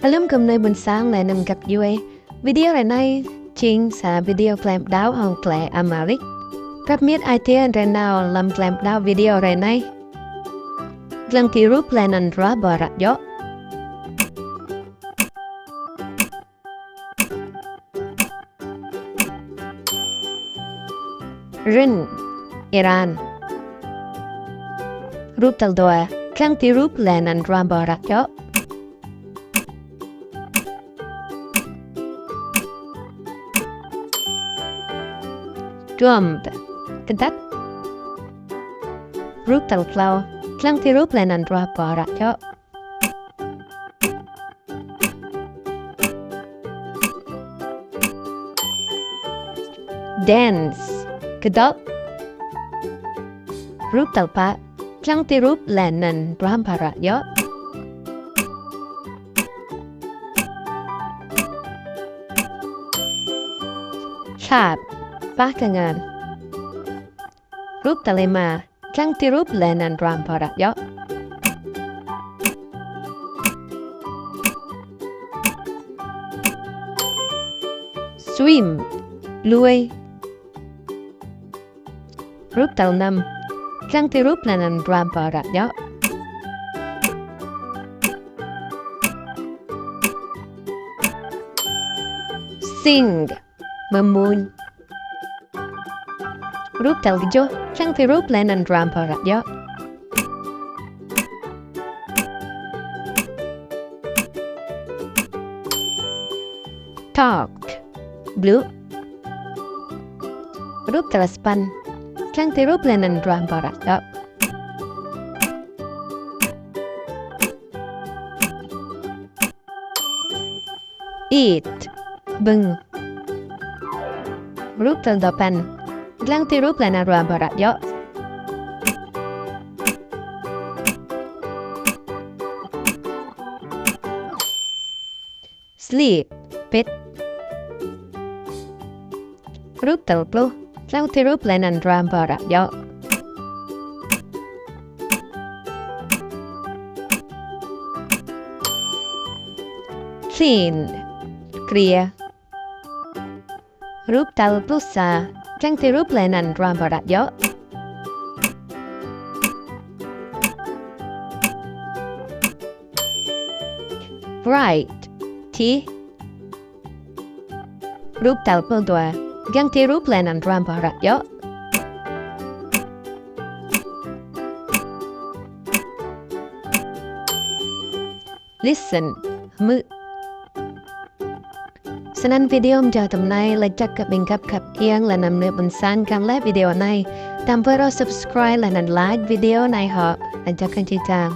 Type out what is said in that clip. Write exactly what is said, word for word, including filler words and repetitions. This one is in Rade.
Hlăm kơ mnuih ƀuôn sang leh anăn găp djuê. Video ară anei jing sa video klei mđao hŏng klei Amharic. Kăp mĭt ai tiê drei nao hlăm klei mđao video ară anei. Dlăng ti rup leh anăn ruah bŏ hră djŏ. Rĭn, Iran. Rup tal dua, dlăng ti rup leh anăn ruah bŏ hră djŏ. Trump, kdăt. Rup tal tlâo, dlăng ti rup leh anăn ruah bŏ hră djŏ. Dance, kdŏ. Rup tal pă, dlăng ti rup leh anăn ruah bŏ hră djŏ. Hlap, pah kngan. Rup tal êma, dlăng ti rup leh anăn ruah bŏ hră djŏ. Swim, lui. Rup tal năm, dlăng ti rup leh anăn ruah bŏ hră djŏ. Sing, mmuñ. Rup tal kjuh, dlăng ti rup leh anăn ruah bŏ hră djŏ. Talk, blŭ. Rup tal sa păn, dlăng ti rup leh anăn ruah bŏ hră djŏ. Eat, ƀơ̆ng. Rup tal dua păn, dlăng ti rup leh anăn ruah bŏ hră djŏ. Sleep, pĭt. Rup tal pluh, dlăng ti rup leh anăn ruah bŏ hră djŏ. Clean, kriê. Rup tal pluh sa, dlăng ti rup leh anăn ruah bŏ hră djŏ. Bright, čih. Rup tal pluh dua, dlăng ti rup leh anăn ruah bŏ hră djŏ. Listen, hmư̆. Snăn video mjao tăm anei, lač jăk kơ ƀĭng găp khăp kiăng leh anăn mnuih ƀuôn sang kăn leh video anei. Đăm quên subscribe leh anăn like video anei hŏ. Lač jăk kơ jih jang.